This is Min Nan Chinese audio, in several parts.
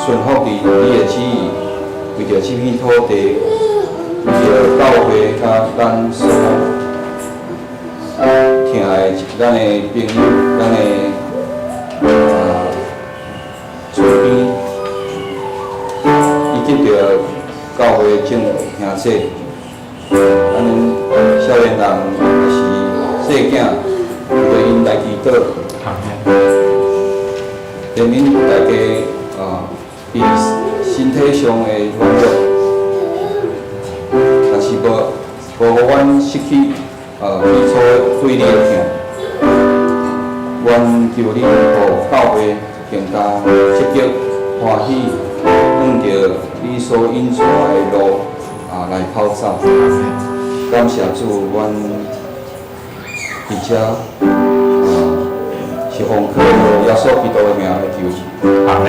順服佇你的旨意，為著這片土地，為著教會佮咱所疼的咱的朋友，咱的厝邊，以及著教會眾兄弟，咱少年人也是細囝，為著𪜶來祈禱，憐憫大家佇身體上的軟弱，但是無予阮失去起初對你的疼。願求你予教會更加積極歡喜，向著你所引帶的路來跑走。感謝主，阮佇遮是奉靠耶穌基督的名來求。阿門。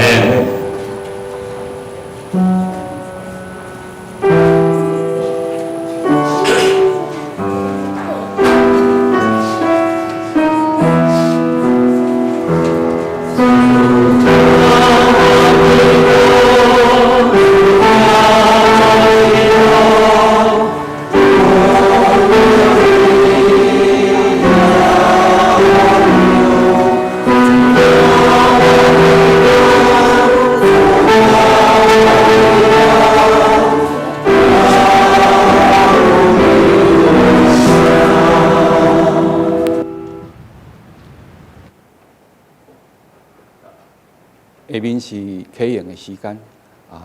下面是啟用的時間，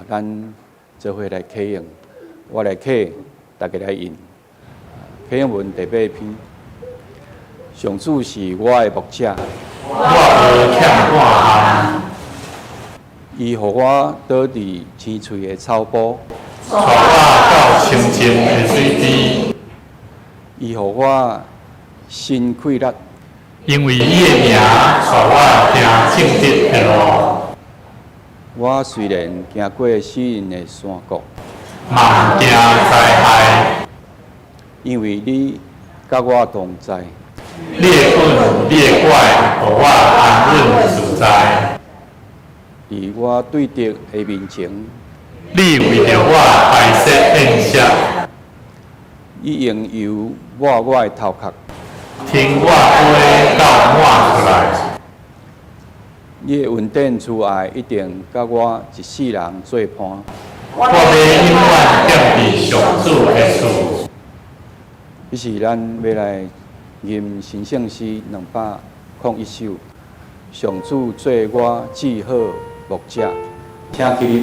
咱做伙來啟用，我來啟，大家來應。啟用文第八篇，上主是我的牧者，我無欠半項。伊予我倒佇青翠的草埔，帶我到清靜的水邊。伊予我心快樂，因為伊的名帶我行正直的路。我雖然行過死蔭的山谷，嘛毋驚災害，因為你佮我同在。你的棍，你的拐，予我安穩自在。佇我對敵的面前，你為著我擺設宴席，你用油抹我的頭殼，添我杯到滿出來。你的恩典慈愛一定佮我一世人做伴。我欲永遠踮佇上主的厝。彼時咱欲來吟神聖詩201首，上主做我至好牧者，請起立。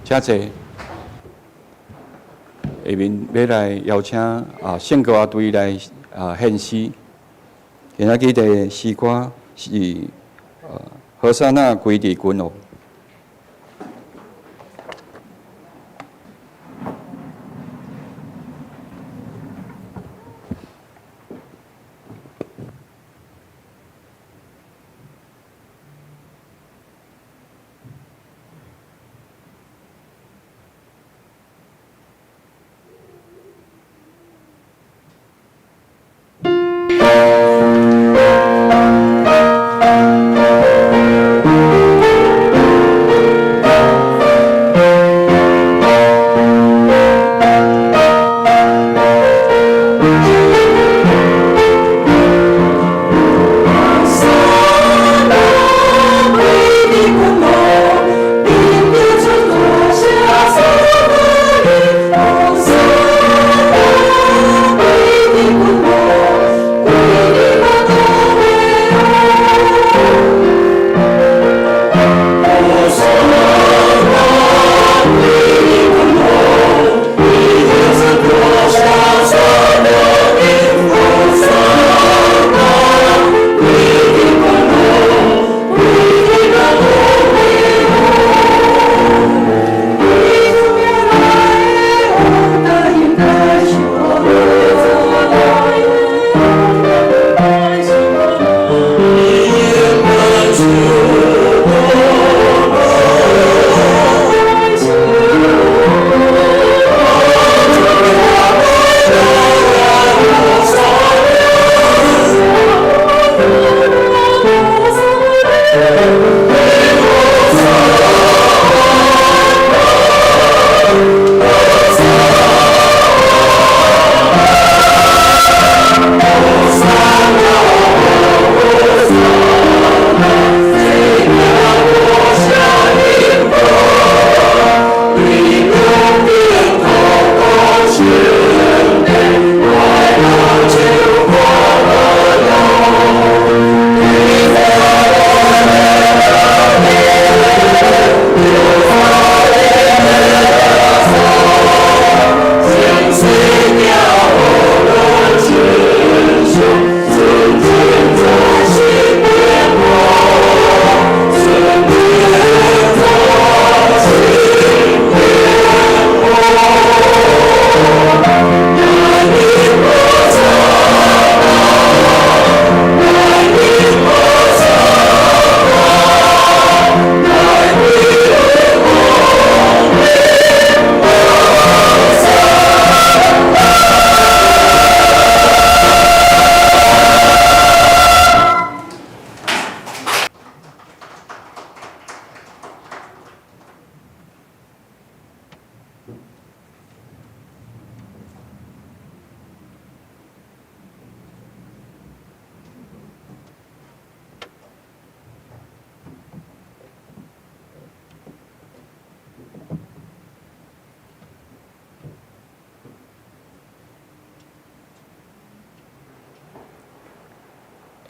請坐。下面欲來邀請啊聖歌樂隊來啊獻詩。今仔日的詩歌是和散那歸佇君王。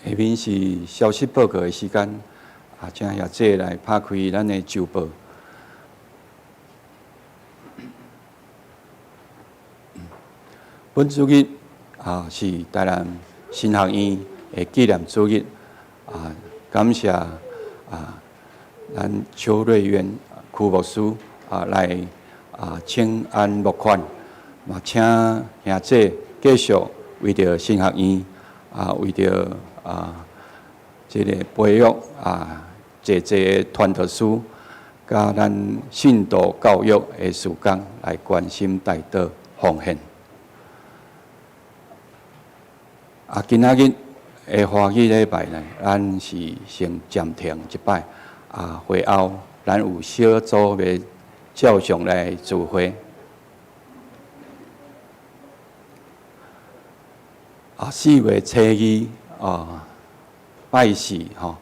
下面是消息報告的時間，啊，請協姐來拍開咱的週報。本主日啊是台南神學院的紀念主日，啊，感謝啊，咱邱瑞元區牧師啊來啊請安募款，嘛請兄姐繼續為著神學院啊，為著啊這个培育啊濟濟傳道師，佮咱信徒教育的事工來關心代禱奉獻。啊，今仔日的華語禮拜呢，咱是先暫停一擺。啊，會後咱有小組欲照常來聚會。啊，4月初二啊，拜四吼，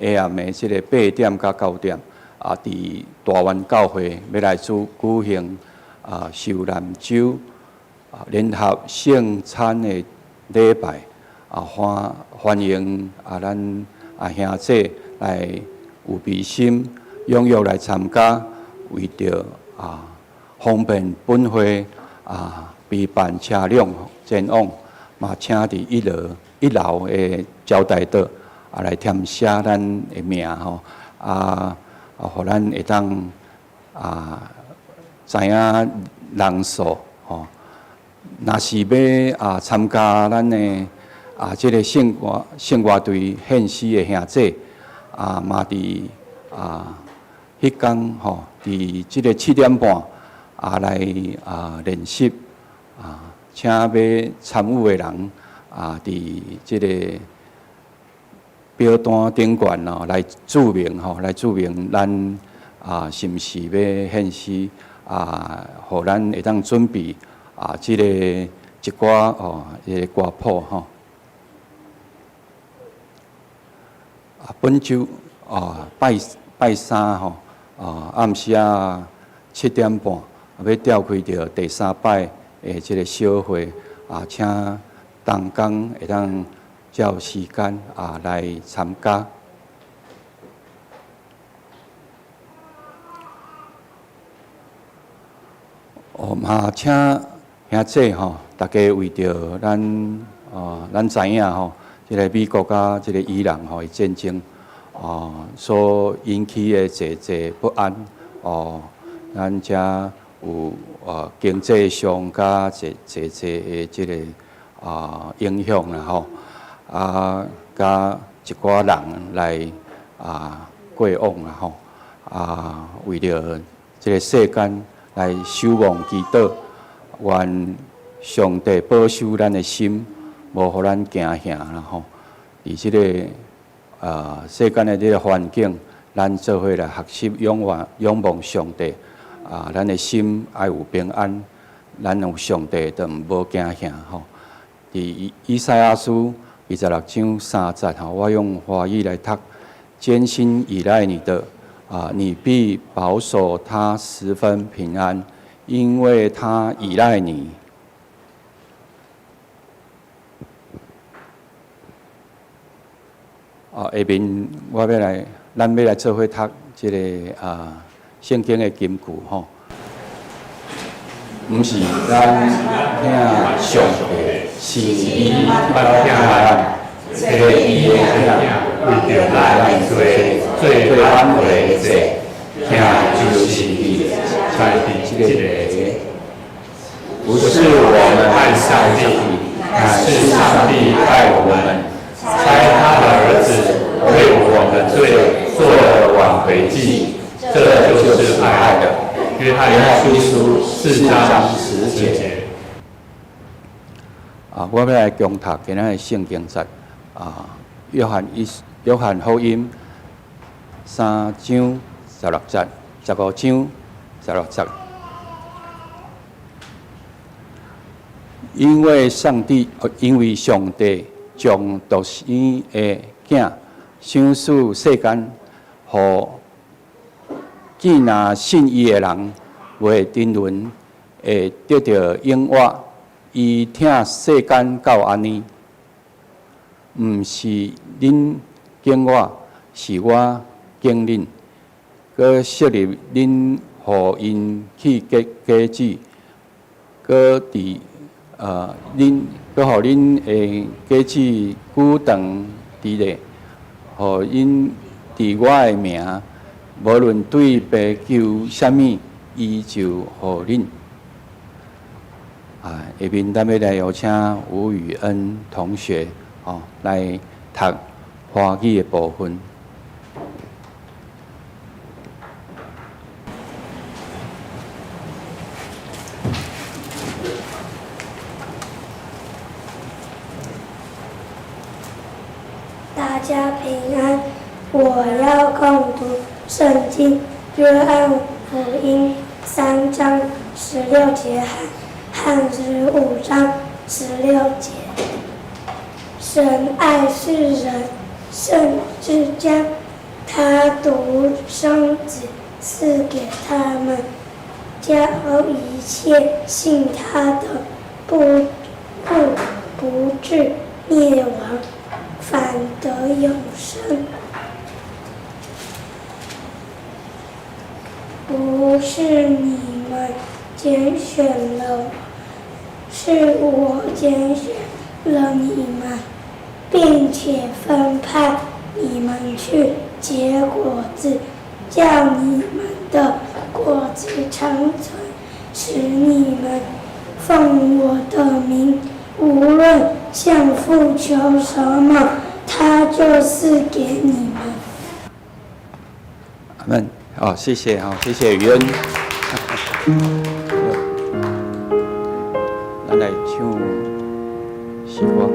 下暗暝這个8點到9點，啊，佇大灣教會欲來主舉行啊，受難週啊聯合聖餐的禮拜，啊歡歡迎啊咱啊兄弟來有悲心踴躍來參加，為著啊，方便本會啊備辦車輛前往，嘛請佇一樓的招待桌啊來填寫咱的名吼，啊，予咱會當啊知影人數吼。若是欲啊參加咱的啊這個聖歌隊獻詩的兄姊啊，嘛佇啊彼工吼，佇這個7點半啊來啊練習啊，請欲參與的人啊，佇這個表單頂懸哦來註明吼，來註明咱啊是毋是欲獻詩啊，予咱會當準備啊，這個一寡哦，這個歌譜吼。啊，本週啊拜拜三吼，啊暗時仔7點半，欲召開著第三擺的這個小會啊，請同工會當照時間啊來參加。哦，嘛請兄姊吼，大家為著咱哦，咱知影吼，這個美國佮這個伊朗吼的戰爭哦，所引起的濟濟不安哦，咱遮有經濟上佮濟濟濟的這個啊影響啦吼，啊，佮一寡人來啊過往啦吼，啊，為著這個世間來守望祈禱，願上帝保守咱的心，無予咱驚嚇啦吼。佇這個世間的這個環境，咱做伙來學習仰望仰望上帝啊，咱的心愛有平安，咱有上帝就無驚嚇吼。佇以賽亞書26章3節吼，我用華語來讀：堅心倚賴你的啊，你必保守他十分平安，因為他倚賴你。啊，下面我欲來，咱欲來做伙讀這個啊聖經的金句吼。毋是咱疼上帝，是伊捌疼咱，替伊的疼為著咱的罪做挽回的祭，疼就是佇在佇這個。不是我們愛上帝，乃是上帝愛我們，差他的兒子為我們的罪做了挽回祭，這就是愛的。約翰一書4章10節。啊，我欲來恭讀今仔的聖經節啊，約翰福音3章16節，15章16節。因為上帝將獨生的囝賞賜世間，予見若信伊的人，袂沉淪，會得著永活。伊疼世間到按呢，毋是恁揀我，是我揀恁，閣設立恁，予𪜶去結果子，閣佇恁閣予恁的果子久長佇咧，予𪜶佇我的名，無論對父求啥物，伊就予恁。啊，下面咱欲來有請吳宇恩同學哦來讀華語的部分。大家平安，我要共讀聖經約翰福音3章16節和15章16節。神愛世人，甚至將他獨生子賜給他們，叫一切信他的不不至滅亡，反得永生。不是你們揀選了我，是我揀選了你們，並且分派你們去結果子，叫你們的果子長存，使你們奉我的名，無論向父求什麼，他就賜給你們。阿們，好，謝謝，好，謝謝雨恩。咱來唱詩歌。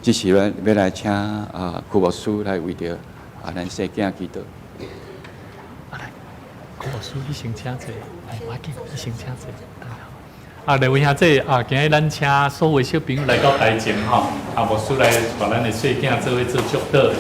這時阮欲來請啊區牧師來為著啊咱細囝祈禱。啊來，區牧師你先請坐，來，無要緊，你先請坐。啊，各位兄弟啊，今日咱請所有小朋友來到台前吼，啊，牧師來予咱的細囝做伙做祝禱。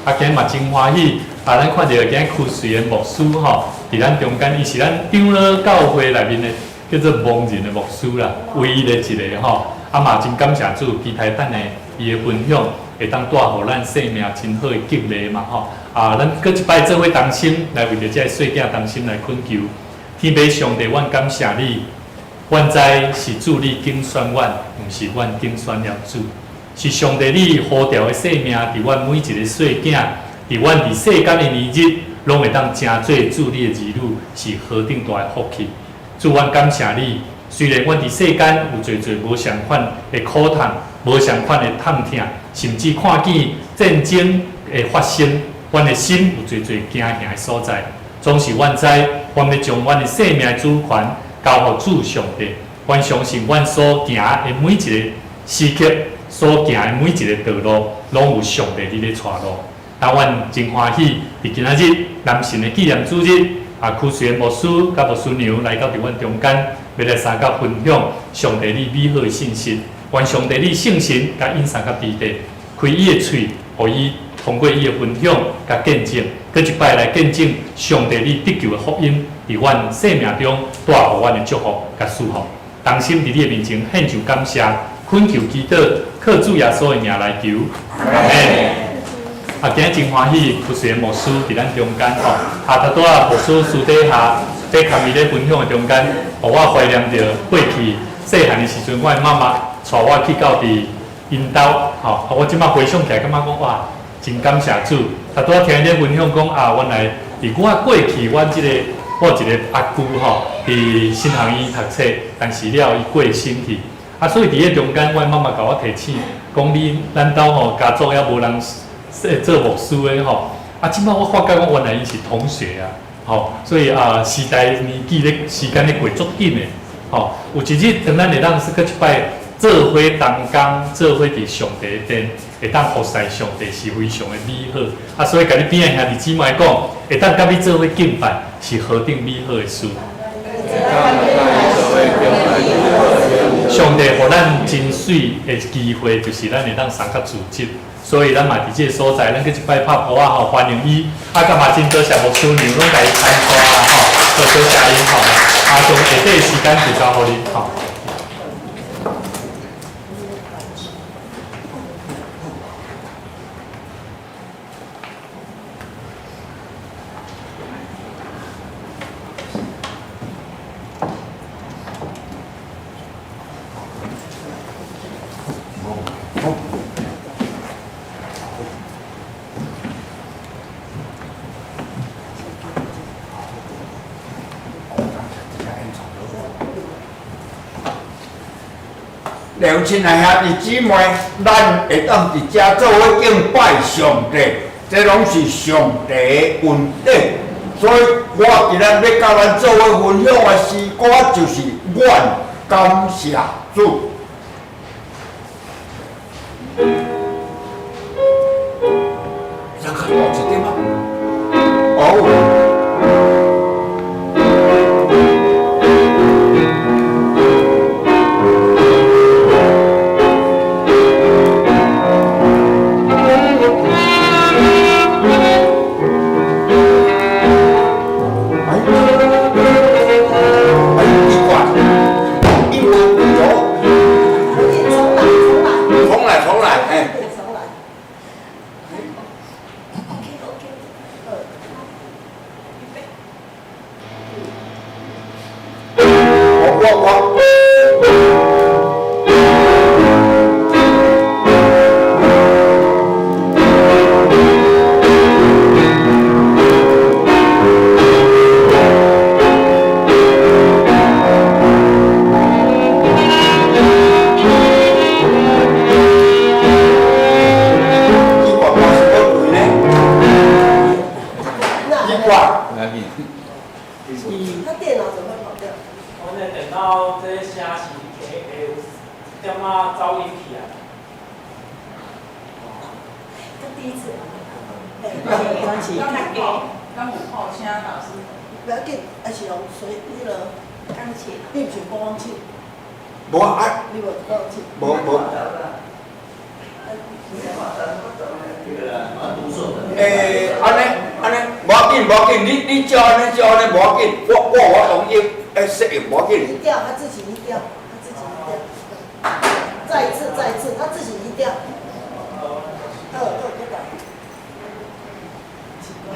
啊，今日嘛真歡喜，啊，咱看著今日區瑞的牧師吼，佇咱中間，伊是咱長老教會內面的叫做盲人的牧師啦，唯一的一個吼。啊嘛真感謝主，期待等下伊的分享會當帶予咱生命真好的激勵嘛吼。啊，咱閣一擺做伙同心來為著這个細囝同心來懇求。天父上帝，阮感謝你，阮知是主你揀選阮，毋是阮揀選了主。是上帝你呼召的生命，佇阮每一个細囝，佇阮佇世間的年日，攏會當成做主你的兒女，是何等大的福氣。主，阮感謝你。雖然阮佇世間有濟濟無相款的苦痛、無相款的痛疼，甚至看見戰爭會發生，阮的心有濟濟驚嚇的所在。總是阮知，阮欲將阮的生命主權交予主上帝。阮相信，阮所行的每一個時刻，所行的每一個道路，攏有上帝佇咧帶路。但阮真歡喜，佇今仔日男神的紀念主日，啊，區瑞的牧師佮牧師娘來到佇阮中間，欲來相佮分享上帝你美好的信息。願上帝你聖神共𪜶相佮佇咧，開伊的喙，予伊通過伊的分享佮見證，閣一擺來見證上帝你得救的福音，佇阮生命中帶予阮的祝福佮祝福。同心佇你的面前獻上感謝，懇求祈禱，靠主耶穌的名來求。阿們。啊，今日真歡喜，區瑞的牧師佇咱中間吼。啊，拄拄仔牧師私底下在共伊咧分享的中間，予我懷念著過去細漢的時陣，我的媽媽帶我去到佇𪜶兜吼。啊，我這擺回想起來，感覺講哇，真感謝主。拄拄仔聽伊咧分享講啊，原來佇我過去，阮這個我有一個阿舅吼，佇神學院讀冊，但是了後伊過身去。啊，所以佇彼中間，阮媽媽共我提醒，講你咱兜吼家族猶無人做牧師的吼。啊，這擺我發覺講原來𪜶是同學啊，吼，所以啊，時代年紀咧時間咧過足緊的，吼。有一日，當咱會當閣一擺做伙同工，做伙佇上帝殿，會當服侍上帝是非常的美好。啊，所以共你邊仔兄弟姊妹講，會當佮你做伙敬拜，是何等美好的事。上帝予咱真媠的機會，就是咱會當相佮組織。所以咱嘛佇這个所在，咱閣一擺拍鼓仔吼，歡迎伊。啊，佮嘛真多謝牧師娘攏共伊參加啊吼，多謝𪜶吼。啊，將下底時間就交予恁吼。兩親愛兄弟姊妹，咱會當佇遮做伙敬拜上帝，這攏是上帝的恩典。所以我今仔欲佮咱做伙分享的詩歌，就是願感謝主。咱較大一點啊！哦。哎，哎，奇怪，音無咗，重來，重來，重來，重來，哎。重來。OK OK，預備。我。奇怪，我是無對呢？奇怪，無要緊。他電腦怎麼會跑掉？我這電腦這聲是會有一點仔走音去啊。他第一次。敢有敢有好請老師。不要緊，還是用隨彼囉。鋼琴。你毋是播放器？無啊，你無播放器？無無。欸，按呢按呢，無要緊無要緊，你照按呢照按呢無要緊，我同意，欸，適應無要緊。移調，他自己移調，他自己移調。再一次，再一次，他自己移調。二二不打。奇怪。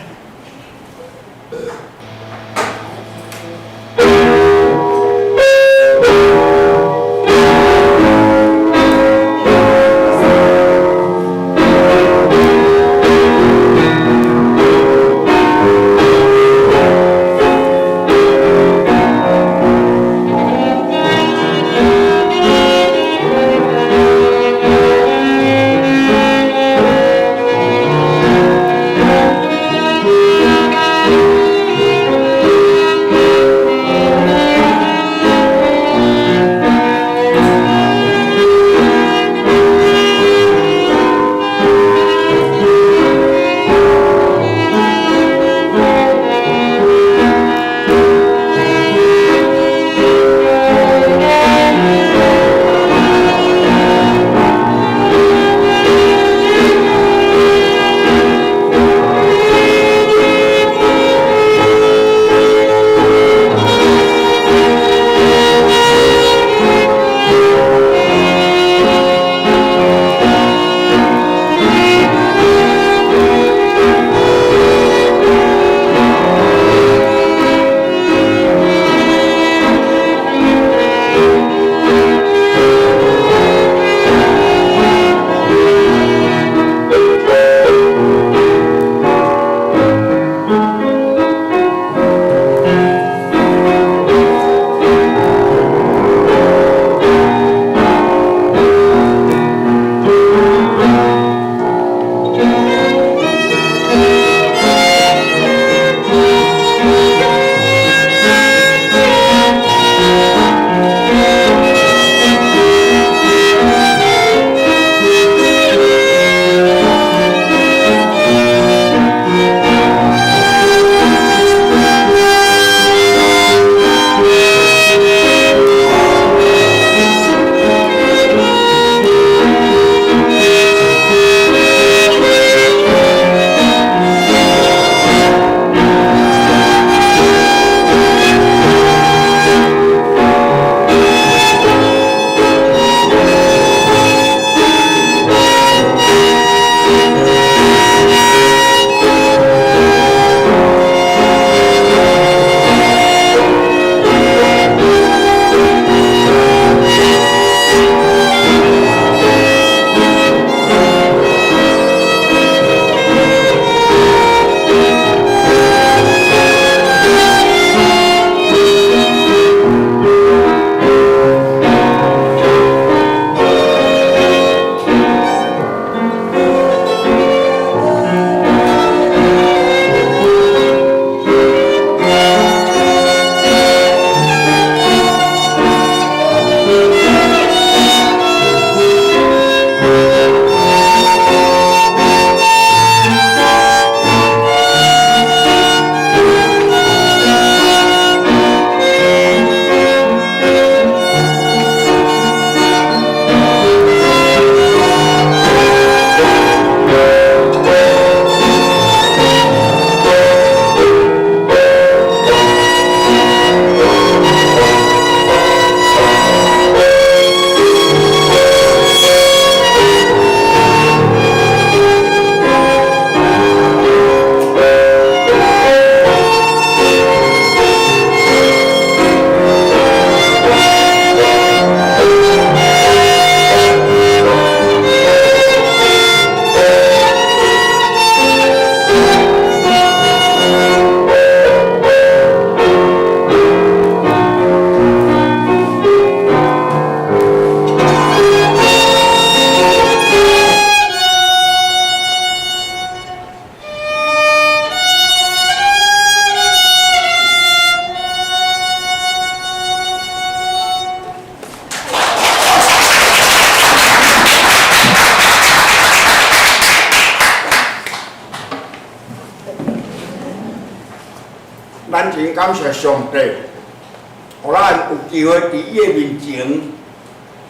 真感謝上帝，予咱有機會佇伊的面前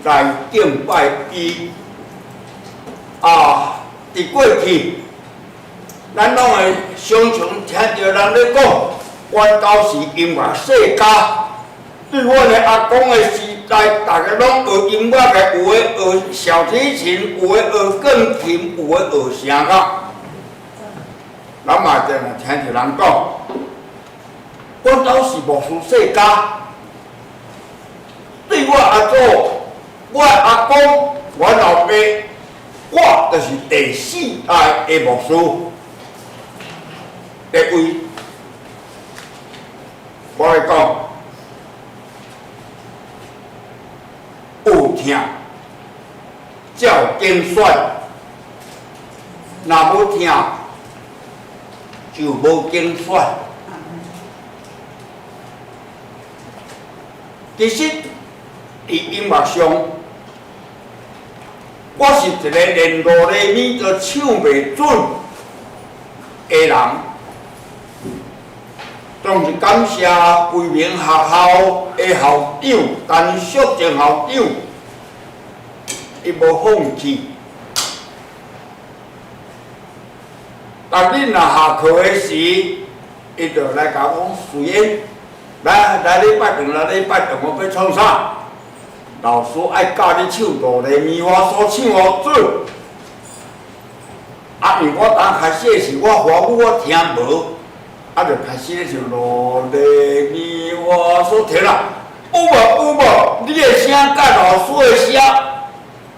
來敬拜伊。啊，佇過去，咱攏會常常聽著人咧講，阮兜是音樂世家。對阮的阿公的時代，逐家攏學音樂的，有的學小提琴，有的學鋼琴，有的學啥個。咱嘛定定聽著人講，阮兜是牧師世家。對我阿祖、我阿公、我老爸，我就是第四代的牧師。第位，我來講，有疼才有揀選，若無疼就無揀選。其實佇音樂上，我是一個連哆來咪都唱袂準的人。總是感謝威明學校的校長陳淑靜校長，伊無放棄。當恁若下課的時，伊就來共我講：“水英，來來禮拜轉，來禮拜轉，我欲創啥？老師愛教你唱哆來咪發嗦，唱予準。啊，因為我當開始的時，我華語我聽無。啊，就開始咧唱哆來咪發嗦，停啦！有無有無？你的聲佮老師的聲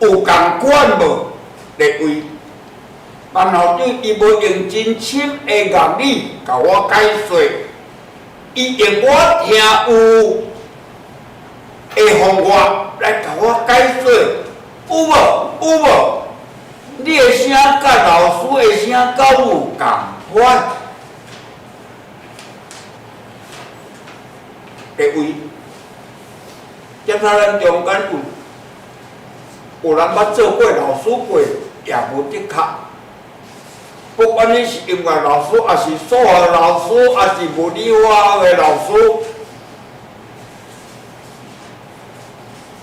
有仝款無？列位，班校長伊無用真深的樂理共我解說，伊用我聽有的方法來共我解說，有無有無？你的聲佮老師的聲敢有仝款？列位，检查咱中間有人捌做過老師過，也無的確。不管你是音樂老師，抑是數學老師，抑是物理化學的老師，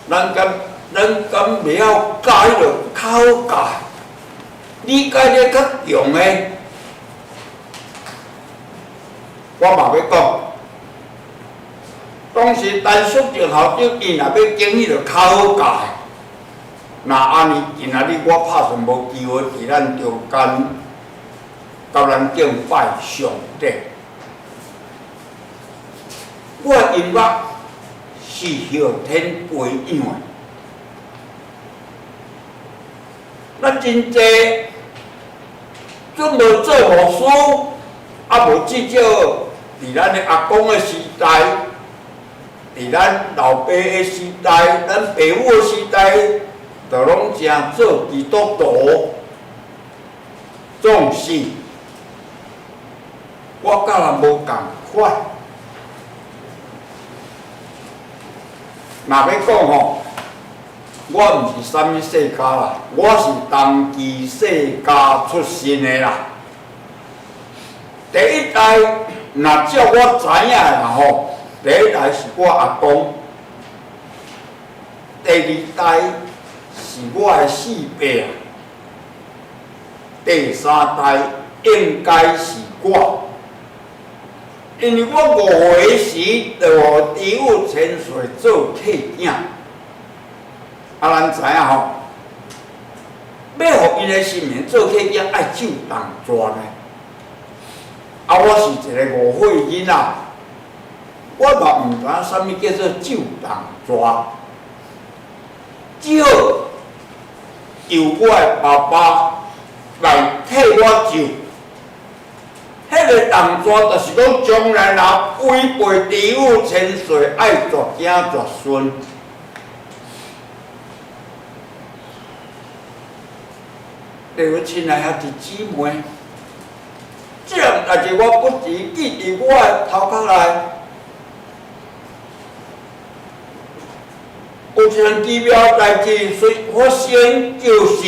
咱敢袂曉教彼个較好教？理解力較強的，我嘛欲講。當時陳淑靜校長伊若欲揀彼个較好教的，若按呢，今仔日我拍算無機會佇咱中間，共咱敬拜上帝。我的音樂是後天培養的，咱真濟準無做牧師，啊無至少佇咱的阿公的時代。佇咱老爸的時代，咱爸母的時代，就攏正做基督徒。總是，我佮人無仝款。若欲講吼，我毋是啥物世家啦，我是東基世家出身的啦。第一代，若照我知影的啦吼。第一代是我阿公，第二代是我的四伯，第三代應該是我，因為我5歲時就予知母千歲做契囝，啊，咱知影吼，欲予𪜶的神明做契囝，愛咒動紙呢。啊，我是一个5歲囡仔。我嘛毋知影啥物叫做咒動紙，只好由我的爸爸來替我咒。彼个動紙就是講，將來若違背知母千歲，愛絕子絕孫。例如親愛兄弟姊妹，這項代誌我不時記佇我的頭殼內。有一項奇妙代誌發生，就是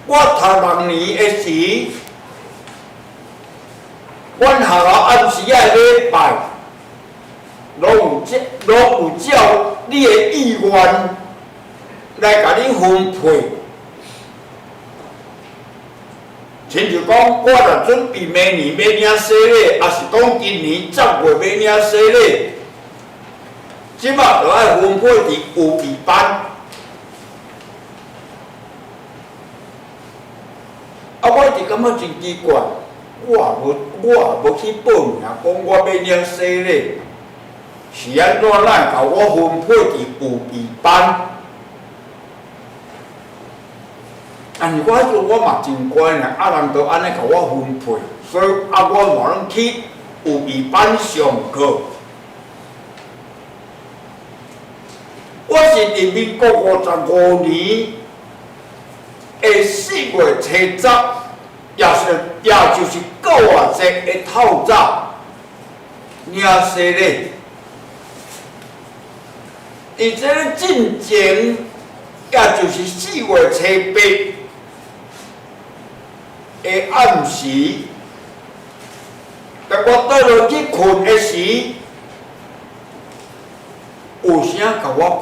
我讀6年的時，我阮學校暗時仔禮拜，攏有照你的意願來共你分配。親像講，我若準備明年欲領洗禮，抑是講今年10月欲領洗禮，這馬就愛分配佇預備班。啊，我一直感覺真奇怪，我也無去報名，講我欲領洗禮，是按怎哪會共我分配佇預備班？但是我彼陣我嘛真乖爾，啊人都按呢共我分配，所以啊我嘛攏去預備班上課。我是佇民國55年的4月初10，也就是復活節的透早領洗禮。佇這个進前，也就是4月初8的暗時，當我倒落去睏的時，有聲共我講：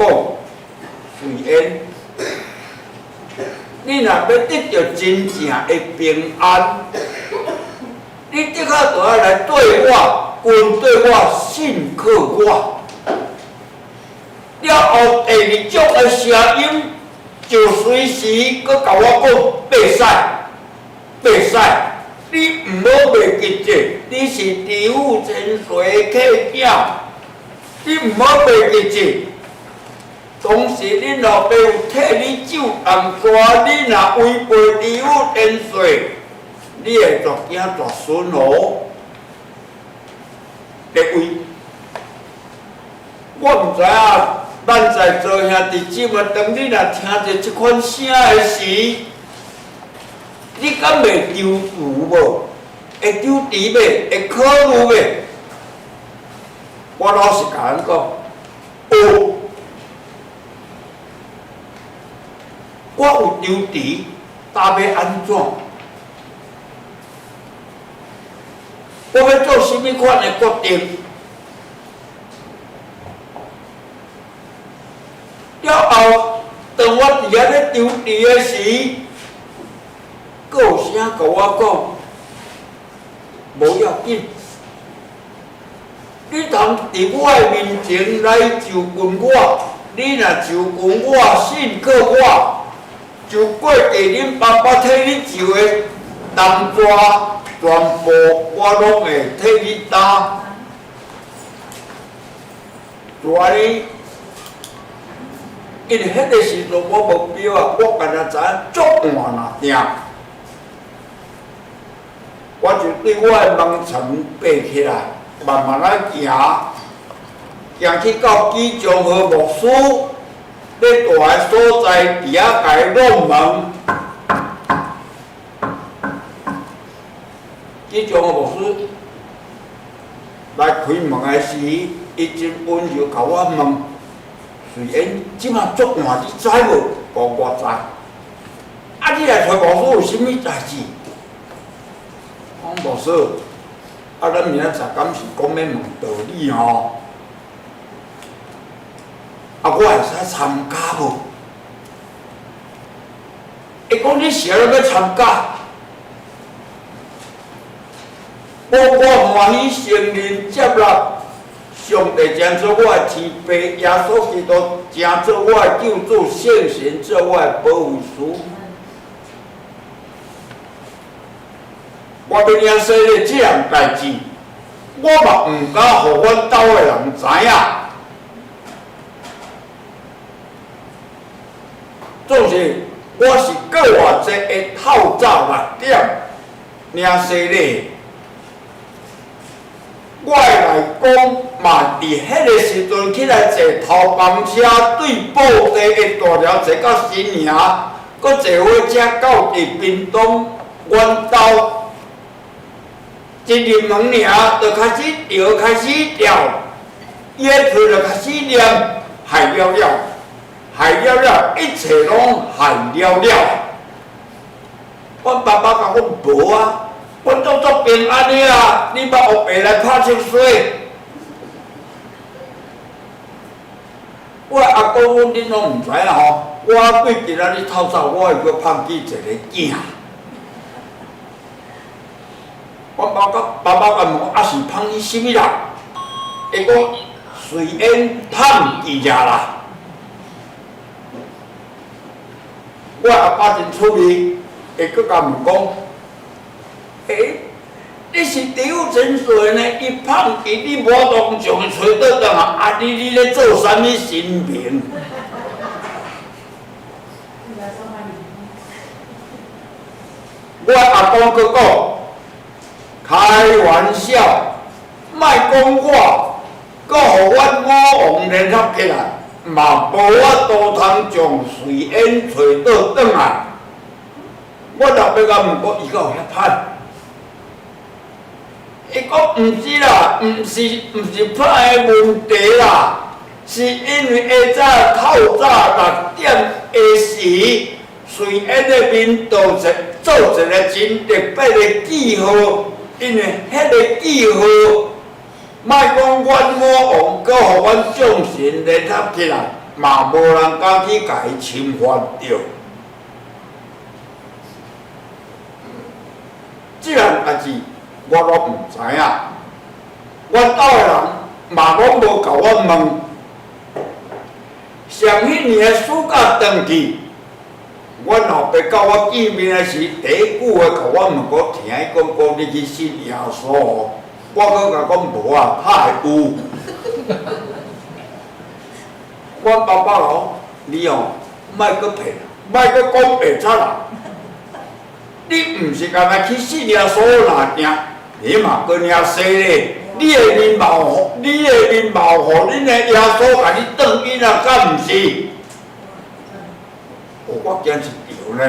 瑞恩，你若欲得著真正的平安，你的確著愛來對我，跟對我，信靠我。了後，第二種的聲音就隨時閣共我講：袂使，袂使，你毋好袂記這，你是知府千歲的客囝，你毋好袂記這。當時恁老爸有替你咒紅紙，你若違背知府千歲，你會絕子絕孫哦。各位，我毋知影。咱在座兄弟姊妹，當你若聽著這款聲的時，你敢會躊躇無？會躊躇袂？會考慮袂？我老實共恁講，有，我有躊躇，焦欲按怎？我欲做啥物款的決定？了後，當我佇遐咧躊躇的時，閣有聲共我講，無要緊，你通佇我的面前來就近我，你若就近我，信靠我，就過去恁爸爸替你受的重擔，全部我攏會替你擔。就按呢。因為彼个時陣我目標啊，我干焦知影足換若定，我就對我的盲床爬起來，慢慢仔行，行去到紀松和牧師咧住的所在，佇遐共伊弄門。紀松和牧師來開門的時，伊真溫柔共我問。瑞恩，這馬足換你知無？講我知。啊，你來揣牧師有啥物代誌？講牧師，啊，咱明仔載敢是講欲問道理吼？啊，我會使參加無？伊講你啥人欲參加？我歡喜承認接納。上帝成做我的天父，耶穌基督成做我的救主，聖神做我的保惠師。我欲領洗禮這項代誌，我嘛毋敢予阮兜的人知影。總是我是復活節的透早6點領洗禮。我的內公嘛佇彼个時陣起來坐頭班車，對布袋的大寮坐到新營，閣坐火車到佇屏東阮兜。一入門爾，就開始搖，開始跳，伊的喙就開始念，害了了，害了了，一切攏害了了。阮爸爸共阮無啊。阮都足平安的啊！你捌乌白來拍七衰？我阿公講，恁攏毋知影吼，我對今仔日透早，我會閣芳去一個囝。我爸爸爸爸共問，啊是芳去啥物人？伊講隨緣芳去爾啦。我阿爸真趣味，會閣共問講。欸，你是丟真水呢？伊芳去，你無當將伊揣倒轉啊！啊，你咧做啥物神明？我阿公閣講，開玩笑，莫講我，閣予阮五王聯合起來，嘛無法度通將瑞恩揣倒轉來。我老爸共問講，伊敢有遐歹？伊講毋是啦，毋是歹的問題啦，是因為下早透早6點的時，瑞恩的面做一個真特別的記號，因為彼個記號，莫講阮五王，閣予阮眾神聯合起來，嘛無人敢去共伊侵犯著。這項代誌我攏毋知影，阮兜的人嘛攏無共我問。上彼年的暑假轉去，阮老爸佮我見面的時，第一句話共我問講，聽伊講講你去信耶穌哦，我閣共講無啊，拍會有。阮爸爸講，你哦，莫閣騙，莫閣講白賊啦。你毋是干焦去信耶穌爾爾，你嘛閣爾衰咧！你的面貌，你的面貌，予恁的耶穌共你轉囡仔，敢毋是？哦，我驚一著呢。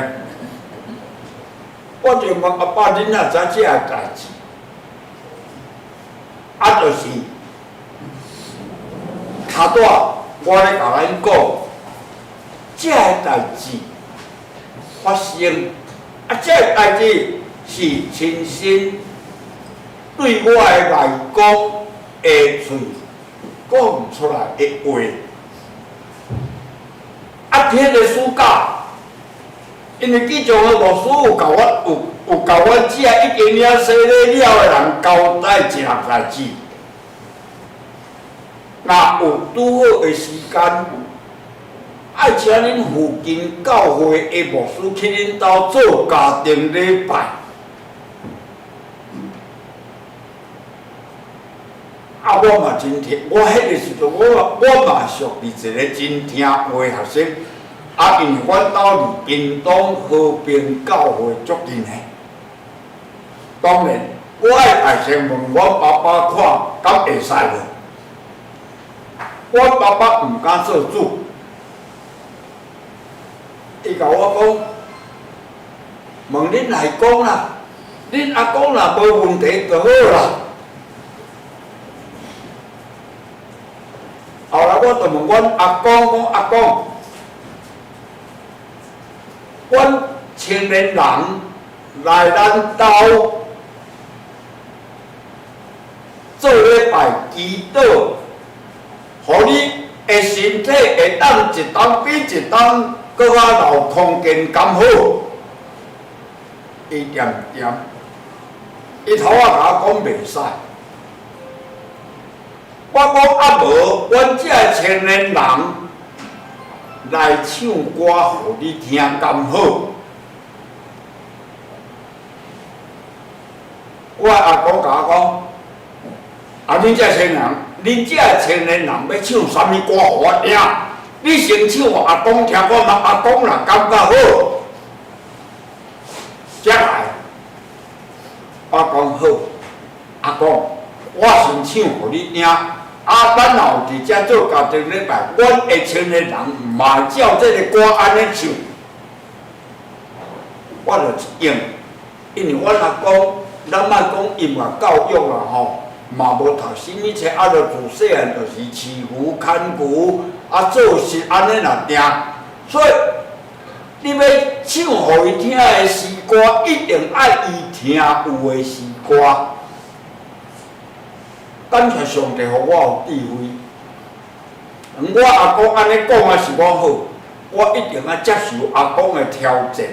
我就問阿爸，恁哪知這个代誌？啊，就是頭拄仔我咧共恁講，這个代誌發生。啊，這个代誌是親身對我的外公的喙講出來的話。啊，彼个暑假，因為記者的牧師有共我有共阮遮已經領洗禮了的人交代一項代誌。若有拄好的時間，愛請恁附近教會的牧師去恁兜做家庭禮拜。啊，我嘛真聽，我彼个時陣，我嘛屬於一個真聽話學生。啊，因為阮兜離屏東和平教會足近的。當然，我愛先問阮爸爸看，敢會使無？阮爸爸毋敢做主，伊共我講，問恁外公啦，恁阿公若無問題就好啦。後來我就問阮阿公講，阿公，阮青年人來咱兜做禮拜祈禱，予你的身體會當一冬比一冬閣較老康健敢好？伊恬恬，伊頭仔共我講袂使。我講啊無，阮這个青年人來唱歌予你聽敢好？我阿公共我講，啊，恁這青年人，恁這个青年人欲唱啥物歌予我聽？你先唱予阿公聽，我問阿公若感覺好，才來。我講好，阿公，我先唱予你聽。啊，咱若有佇遮做家庭禮拜，阮的青年人嘛照這个歌按呢唱。我就一應，因為阮阿公，咱莫講音樂教育啦吼，嘛無讀啥物冊，啊，就自細漢就是飼牛、牽牛，啊，做事按呢爾定。所以，你欲唱予伊聽的時歌，一定愛伊聽有的詩歌。感謝上帝，予我有智慧。我阿公按呢講啊，是講好，我一定愛接受阿公的挑戰。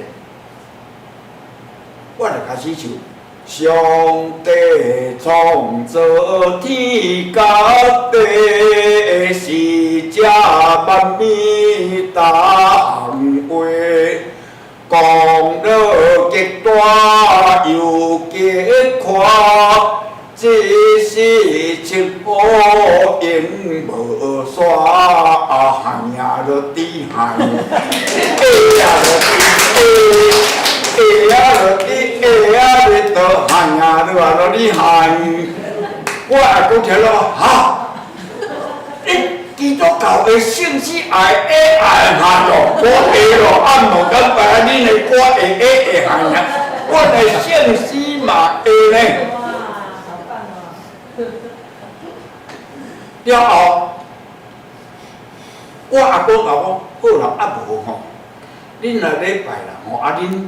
我就開始唱。上帝創造天佮地，是這萬美動畫，講了極大又極寬，只是七寶永無煞，哈囉滴哈，哎呀囉滴哎呀囉滴哎呀哩哆哈呀囉啊囉哩哈，我阿公聽了哈，你基督教的聖詩愛會愛哈囉，我會咯，啊無簡單，恁的歌會會會哈呀，我的聖詩嘛會呢。哇，好棒哦！了後，我阿公共我講，好啦，啊無吼，恁若禮拜啦吼，啊恁。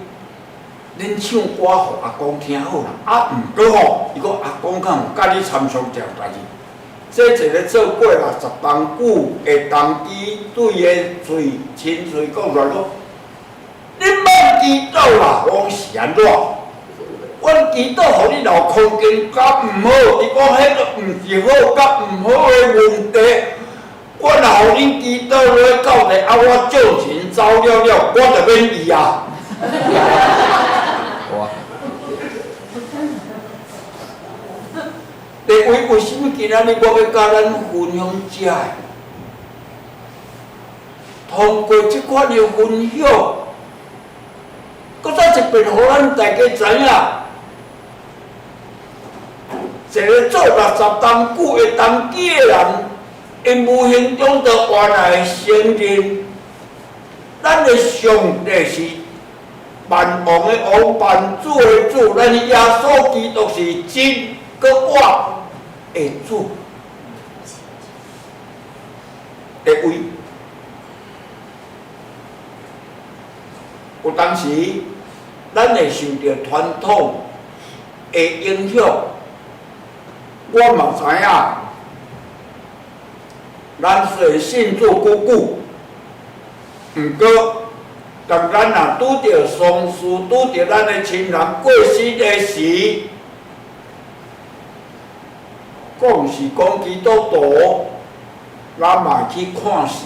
恁唱歌予阿公聽好啦，啊，毋過吼，伊講阿公敢有佮你參詳一項代誌。這一个做過60冬久的童乩，對伊的喙親喙講出來講，恁莫祈禱啦，我講是按怎？阮祈禱予你留空間較毋好，伊講彼個毋是好佮毋好的問題。我若予恁祈禱落去到底，啊，我眾神走了了，我就免伊啊。哇！第為為什麼今仔日我欲佮咱分享這个？通過這款的分享，閣再一遍，予咱大家知影，一个做60冬久的童乩的人，𪜶無形中就原來承認，咱的上帝是萬王的王，萬主的主，咱耶穌基督是真閣活的主。的位，有當時，咱會受著傳統的影響，我嘛知影，咱雖然信主久久，毋過，當咱若拄著喪事，拄著咱的親人過身的時，講是講基督徒，咱嘛去看時、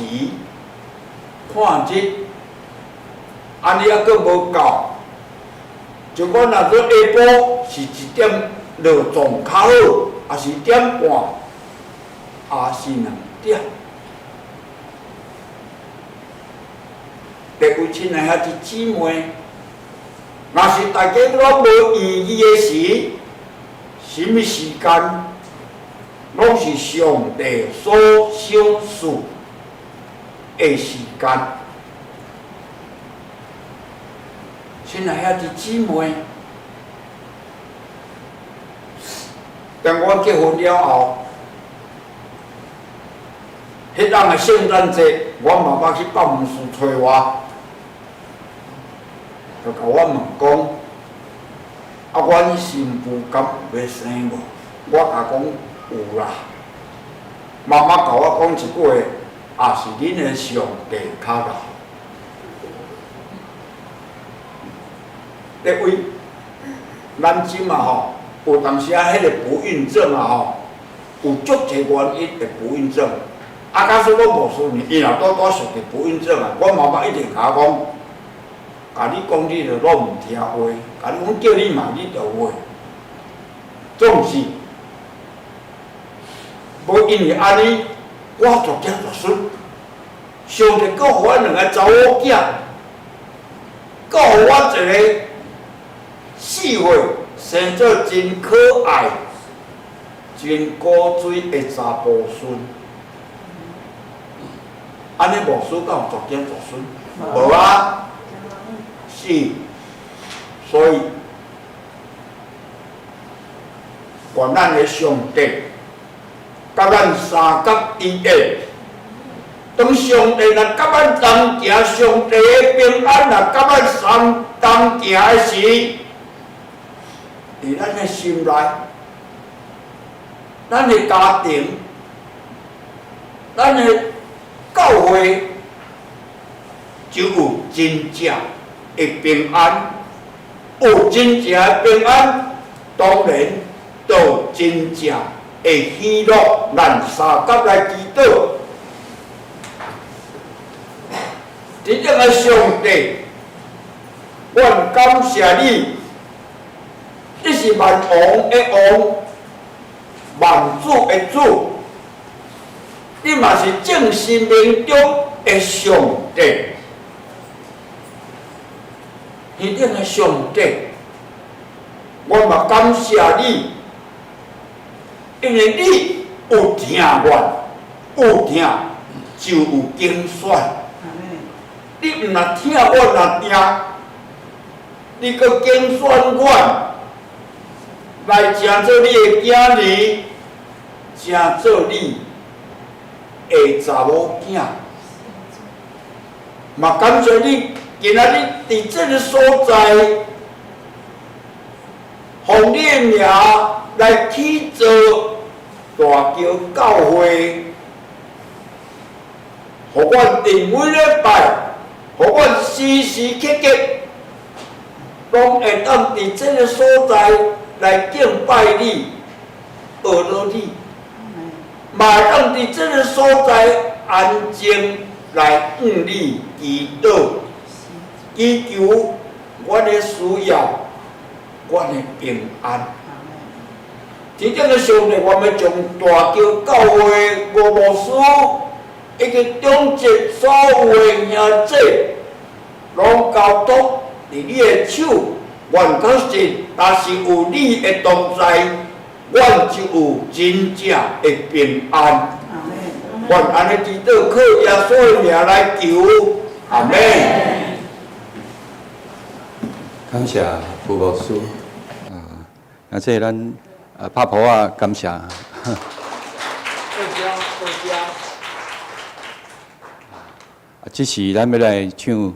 看日，按呢猶閣無夠。就講若說下晡是一點落葬較好，抑是1點半，抑是2點。各位親愛兄弟姊妹，若是大家攏無異議的時，什麼時間攏是上帝所賞賜的時間。親愛兄弟姊妹，當我結婚了後，彼當的聖誕節，我媽媽去北門市揣我，就共我問講：啊，阮新婦敢有欲生無？我共講有啦。媽媽共我講一句話，也是恁的上帝較老。各位，咱這馬吼，有當時啊，彼个不孕症啊吼，有足濟原因會不孕症。啊，假使講牧師呢，伊若拄拄熟著不孕症啊，我媽媽一定共我講，共你講你就攏毋聽話，共你講叫你莫你就會，總是無因為按呢，我作囝作孫，上帝閣予我兩个查某囝，閣予我一个4歲生做真可愛、真古錐的查埔孫。按呢牧師敢有作囝作孫？無啊，是，所以願咱的上帝佮咱相佮依的，當上帝若佮咱同行，上帝的平安若佮咱相同同行的时，伫咱的心内，咱的家庭，咱的教会，就有真正的平安。有真正的平安，当然就有真正的喜乐。咱相佮来祈祷，真正的上帝，阮感谢你，你是万王的王，万主的主，你嘛是众神明中的上帝。天顶的上帝，我嘛感谢你，因为你有疼阮，有疼就有拣选。你毋若疼我，若疼，你阁拣选阮，来成做你的囝儿，成做你的查某囝。嘛感谢你，今仔日伫这个所在，奉你的名来起造大桥教会，予阮伫每礼拜，予阮时时刻刻，拢会当伫这个所在来敬拜你、学落你，嘛会当伫这个所在安静来向你祈祷，祈求阮的需要，阮的平安。真正的上帝，我欲将大桥教会吴牧师以及长执所有的兄弟，拢交托伫你的手。阮确实，若是有你的同在，阮就有真正的平安。阮按呢祈祷，靠耶稣的名来求，阿们。感谢吴牧师啊，那这咱啊拍噗仔感谢。多谢，多谢。啊，这时咱欲来唱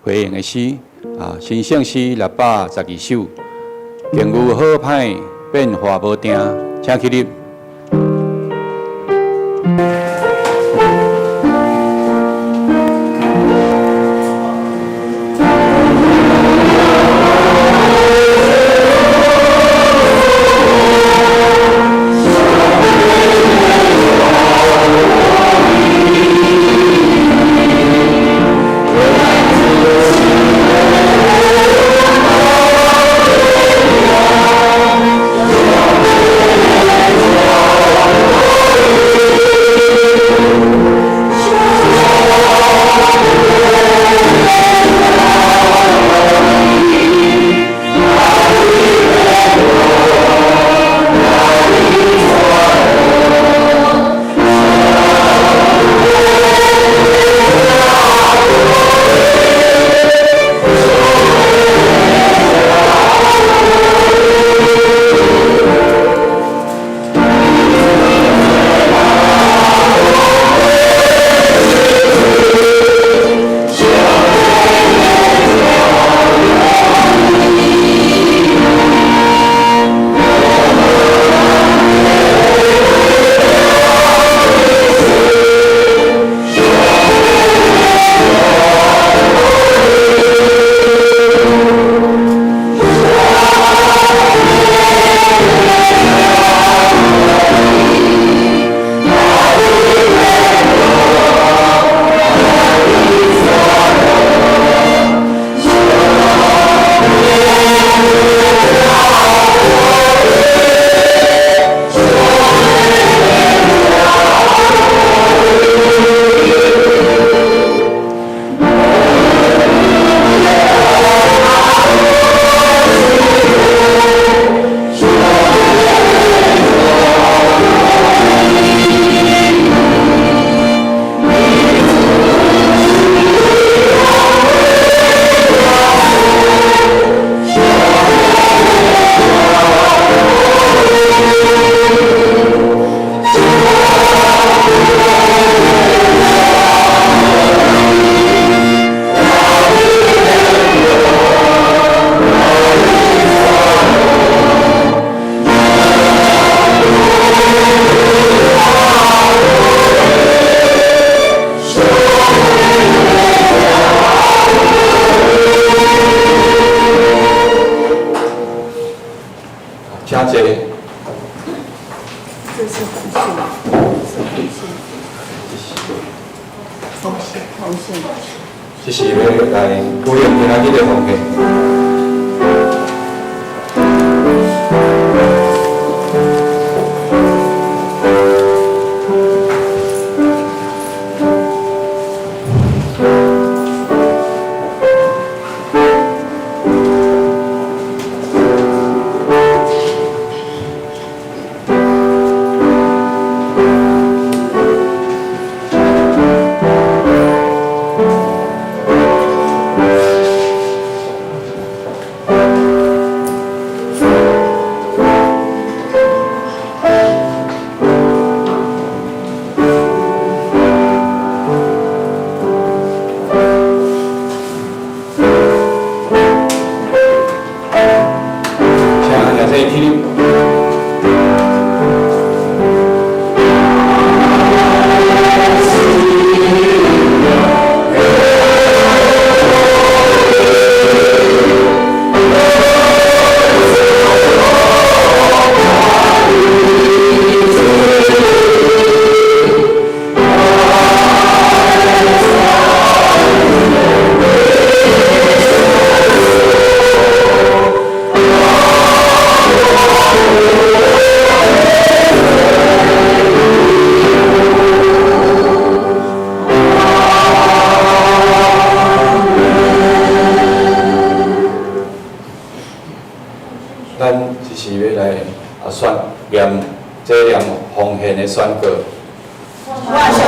回应的诗啊，新圣诗612首，境遇好歹变化无定，请起立。獻。這是欲來舉行今仔日的奉獻。請兄弟起立。咱這是欲來宣念這念奉獻的宣告。我相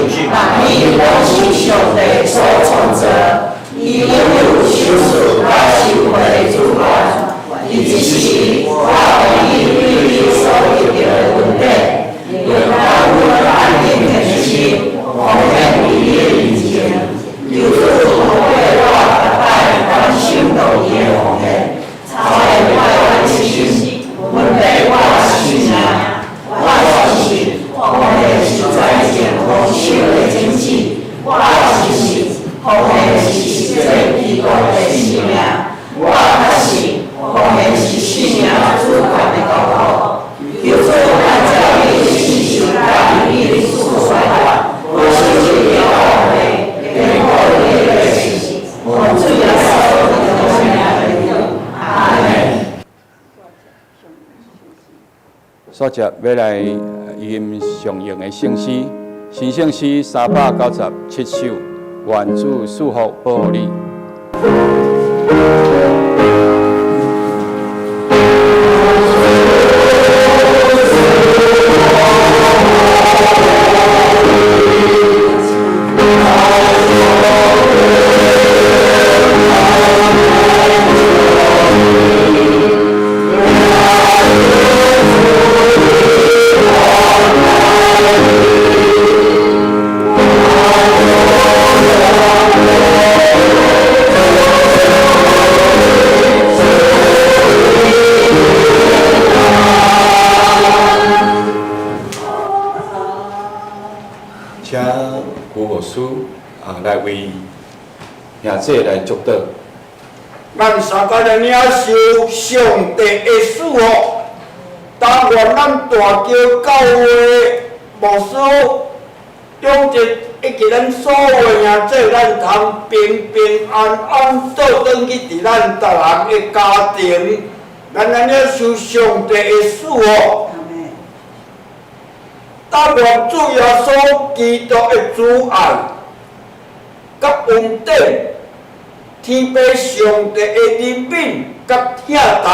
信，萬物攏是上帝所創造，伊擁有賞賜佮收回的主權。佇這時，我願意對伊所得著的恩典，用感恩愛敬的心，奉獻佇伊的面前。求主透過我逐擺甘心樂意的奉獻，操練我的心，穩定我的生命。我相信，奉獻是財政豐收的種子。我相信，奉獻是實踐基督的生命。我確信，奉獻是生命主權的國度。求主按照你的信實佮你的主權，我相信你的教會，堅固你的百姓，奉主耶穌基督的名祈禱，阿們。煞接欲來吟常用的聖詩，新聖詩397首，願主賜福保護你。請古牧師來為兄弟來祝禱。咱三個來領受上帝的賜福，但願咱大橋教會牧師、長執以及咱所有的兄弟，咱通平平安安倒轉去佇咱逐人的家庭，咱來領受上帝的賜福。但願主耶穌基督的慈愛、佮恩典、天父上帝的憐憫佮疼痛，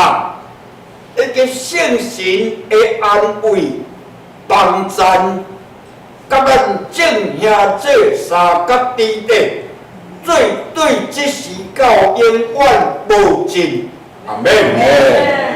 以及聖神的安慰、幫贊，佮咱眾兄弟三甲弟弟，做對這時到永遠無盡。阿們。